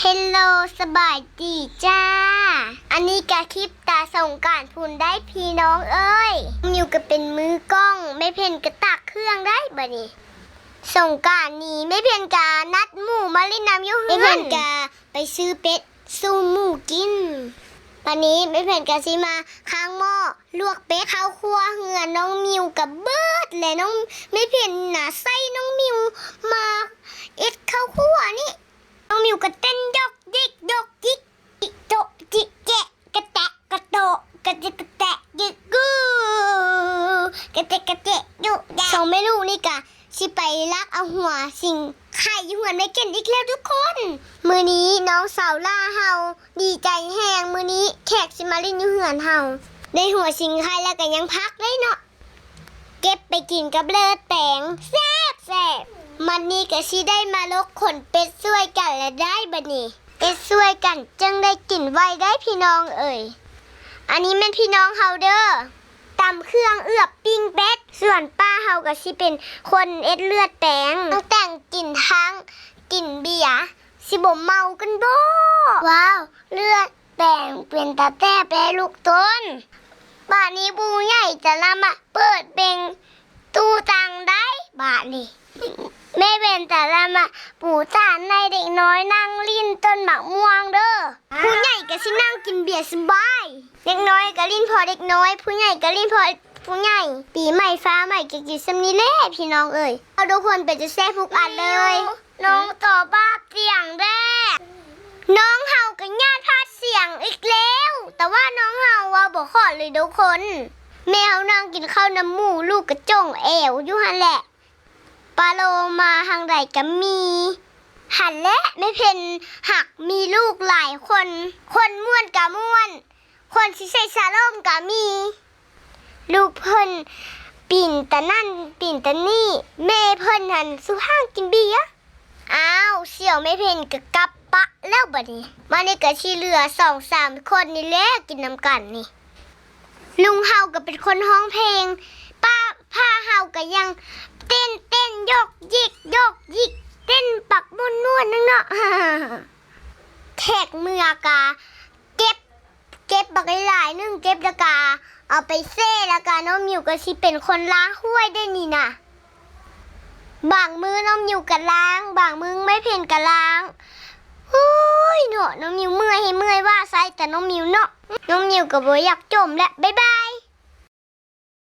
ເຮລໂລ ສະບາຍດີຈ້າ. ອັນນີ້ກະຄລິບຕາສົງການພຸ້ນໄດ໋ພີ່ນ້ອງເອີຍ. ນິວກະເປັນມືກ້ອງ, ແມ່ເພັນກະຕາກເຄື່ອງໄດ໋ບາດນີ້. ສົງການນີ້ແມ່ເພັນກະນັດໝູ່ມາຫຼິ້ນນຳຢູ່ເຮືອນ. ແມ່ເພັນກະໄປຊື້ເປັດສູ່ໝູ່ກິນ. ບາດນີ້ແມ່ເພັນກະຊິມາຄ້າງໝໍ້ລວກເປັດ. ເຂົ້າຄົວເຮືອນນ້ອງມິວກະເບິດແລ້ວ. ນ້ອງ ແມ່ເພັນນະໃຊ້ນ້ອງມິວມາເຮັດເຂົ້າຄົວນີ້. ນ້ອງມິວກະເຕັ້ນຢອກຢິກຢອກຢິກ ຈິໂຕະຈິແຈະ ກະແຕະກະໂຕະ ກະຈິກະແຕະຢິກກູ ກະເຕະກະເຕະດຸຍາ. ສອງແມ່ລູກນີ້ກະຊິໄປລັກເອົາຫົວສິງໄຄຢູ່ເຮືອນແມ່ເກັນອີກແລ້ວທຸກຄົນ. ມື້ນີ້ນ້ອງສາວຫຼ້າເຮົາດີໃຈແຮງ, ມື້ນີ້ແຂກຊິມາຫຼິ້ນຢູ່ເຮືອນເຮົາ. ໄດ້ຫົວສິງໄຄແລ້ວກະຍັງຜັກໄດ້ເນາະ. ເກັບໄປກິນກັບເລີດແປງ ແຊບໆ. ມັດນີ້ກະຊິໄດ້ມາລົກຂົນເປັດຊ່ວຍກັນແລ້ວໄດ໋ບາດນີ້. ເຮັດຊ່ວຍກັນຈຶ່ງໄດ້ກິນໄວໄດ໋ພີ່ນ້ອງເອີຍ. ອັນນີ້ແມ່ນພີ່ນ້ອງເຮົາເດີ. ຕຳເຄື່ອງເອືອບປີ້ງເປັດ. ສ່ວນປ້າເຮົາກະຊິເປັນຄົນເຮັດເລືອດແປງ. ທັງແຕ່ງກິນທັງກິນເບຍ ຊິບໍ່ເມົາກັນບໍ? ວ້າວ ເລືອດ ແປງເປັນຕາແຊບແທ້ລູກຕົນ. ບາດນີ້ຜູ້ໃຫຍ່ຈະລະມາເປີດເບັງຕູ້ຕັງໄດ໋ບາດນີ້. ແມ່ເພັນຈະລະມາປູຕານໃຫ້ເດັກນ້ອຍນັ່ງຫຼິ້ນຕົ້ນໝາກມ່ວງເດີ. ຜູ້ໃຫຍ່ກະຊິນັ່ງກິນເບຍສະບາຍ. ເດັກນ້ອຍກະຫຼິ້ນພໍເດັກນ້ອຍ, ຜູ້ໃຫຍ່ກະຫຼິ້ນພໍຜູ້ໃຫຍ່. ປີໃໝ່ຟ້າໃໝ່ກະກິນສ່ຳນີ້ແຫຼະພີ່ນ້ອງເອີຍ. ເອົາທຸກຄົນເປັນຕາແຊບທຸກອັນເລີຍ. ນ້ອງຕໍ່ບາດສຽງແດ່. ນ້ອງເຮົາກະຍາດພາດສຽງອີກແລ້ວ, ແຕ່ວ່ານ້ອງເຮົາເວົ້າບໍ່ເຄາະເລີຍທຸກຄົນ. ແມ່ເຮົານັ່ງກິນເຂົ້ານຳໝູ່, ລູກກະຈົ່ງແອວຢູ່ຫັ້ນແຫຼະ. ປາໂລມາທາງໃດກະມີ. ຫັ້ນແຫຼະ ແມ່ເພັນຫາກມີລູກຫຼາຍຄົນ, ຄົນມ່ວນກະມ່ວນ, ຄົນຊິໃສ່ສາລົມກະມີ. ລູກເພິ່ນປີນຕານັ້ນປີນຕານີ້, ແມ່ເພິ່ນຫັ້ນສູ່ຫ້າງກິນເບຍ. ອ້າວ ສ່ຽວແມ່ເພັນກະກັບປະແລ້ວບາດນີ້. ບາດນີ້ກະຊິເຫຼືອສອງສາມຄົນນີ້ແຫຼະກິນນຳກັນນີ້. ລຸງເຮົາກະເປັນຄົນຮ້ອງເພງ, ປ້າ ພ້າເຮົາກະຍັງເຕັ້ນໆ ຢອກຢິກຢອກຢິກ ເຕັ້ນປັກມ່ວນໆ ນັ້ນເນາະ. ແຂກເມືອກະເກັບ ເກັບບັກຫຼາຍໆໜຶ່ງ, ເກັບແລ້ວກະເອົາໄປແຊ່, ແລ້ວກະນ້ອງມິວກະຊິເປັນຄົນລ້າງຖ້ວຍໄດ້ນີ້ນະ. ບາງມື້ນ້ອງມິວກະລ້າງ, ບາງມື້ແມ່ເພັນກະລ້າງ. ໂອ້ຍເນາະ ນ້ອງມິວເມື່ອຍ ເມື່ອຍວ່າໃສ່ແຕ່ນ້ອງມິວເນາະ. ນ້ອງມິວກະບໍ່ຢາກຈົ່ມແຫຼະ. ບາຍບາຍ.